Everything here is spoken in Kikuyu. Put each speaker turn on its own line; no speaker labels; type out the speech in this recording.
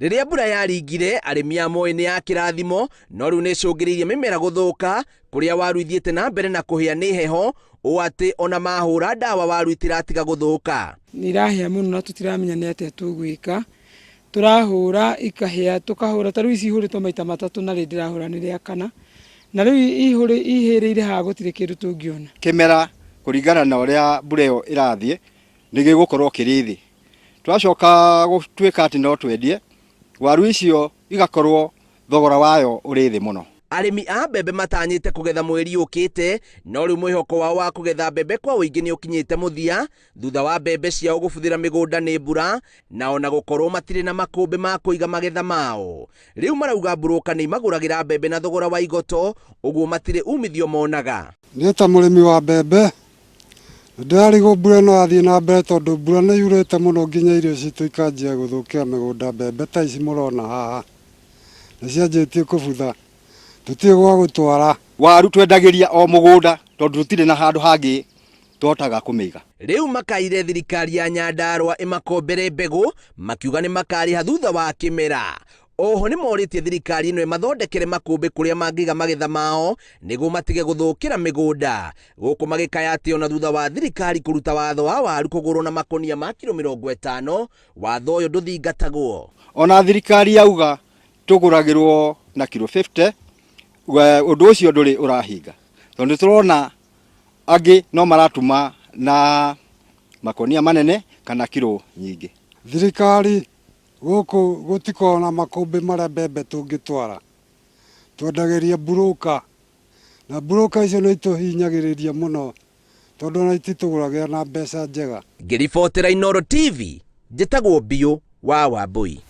Rĩrĩa mbura yaringire, arĩmi a moĩ nĩ ya kĩrathimo, no rĩu nĩ ĩcũngĩrĩirie mĩmera gũthũka, kũrĩa waru ithiĩte na mbere na kũhĩa nĩ heho, ũũ atĩ ona mahũra ndawa waru itiratiga gũthũka.
Nĩ irahĩa mũno na tũtiramenya nĩ atĩa tũgwĩka, tũrahũra ikahĩa, tũkahũra, ta rĩu ici ihũrĩtwo maita matatũ na rĩrĩ ndĩrahũra nĩ rĩa kana, na rĩu ihĩrĩire haha gũtirĩ kĩndũ tũngĩona.
Kĩmera kũringana na ũrĩa mbura ĩyo ĩrathiĩ nĩ gĩgũkorwo kĩrĩ thĩ. Twacoka gũtuĩka atĩ no twendie, waru icio igakorwo thogora wayo ũrĩ thĩ mũno.
Arĩmi a mbembe matanyĩte kũgetha mweri ũkĩte, no rĩu mwĩhoko wao wa kũgetha mbembe kwa ũingĩ nĩ ũkinyĩte mũthia thutha wa mbembe ciao gũbuthĩra mĩgũnda nĩ mbura na ona gũkorwo matirĩ na makũmbĩ ma kũiga magetha mao. Rĩu marauga mburũka nĩ imagũragĩra mbembe na thogora wa igoto, ũguo matirĩ umithio monaga.
Niĩ ta mũrĩmi wa mbembe, nĩ ndĩrarigwo mbura ĩno yathiĩ na mbere tondũ mbura nĩ yurĩte mũno nginya irio citũ ikanjia gũthũkĩra mĩgũnda mbembe ta ici mũrona haha nĩ cianjĩtie kũbutha tũtiũĩ gwa gũtwara.
Waru twendagĩria o mũgũnda tondũ tũtirĩ na handũ hangĩ tũhotaga kũmĩiga.
Rĩu makaire thirikari ya Nyandarua ĩmakombere mbegũ makiuga nĩ makarĩha thutha wa kĩmera. Oho nĩ morĩtie thirikari ĩno ĩmathondekere makũmbĩ kũrĩa mangĩiga magetha mao nĩguo matige gũthũkĩra mĩgũnda. Gũkũ magĩkaya atĩ ona thutha wa thirikari kũruta watho wa waru kũgũrwo na makũnia ma kiro 50, watho ũyũ ndũthingatagwo.
Ona thirikari yauga tũgũragĩrwo na kiro 50, ũndũ ũcio ndũrĩ ũrahinga tondũ nĩtũrona angĩ no maratuma na makonia manene kana kiro nyingĩ.
Thirikari gũkũ gũtikoragwo na makũmbĩ marĩa mbembe tũngĩtwara, twendagĩria mburũka na mburũka icio nĩ itũhinyagĩrĩria mũno tondũ ona ititũgũragĩra na mbeca njega.
Ngĩribotera Inooro TV, njĩtagwo Biũ wa Wambũi.